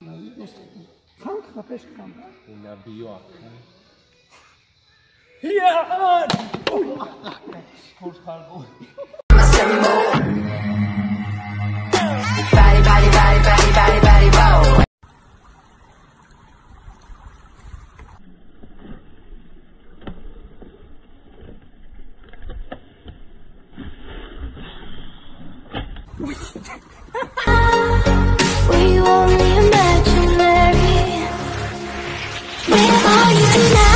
Body, body, body, body, body, body, bow. Were you only imaginary? Where are you now?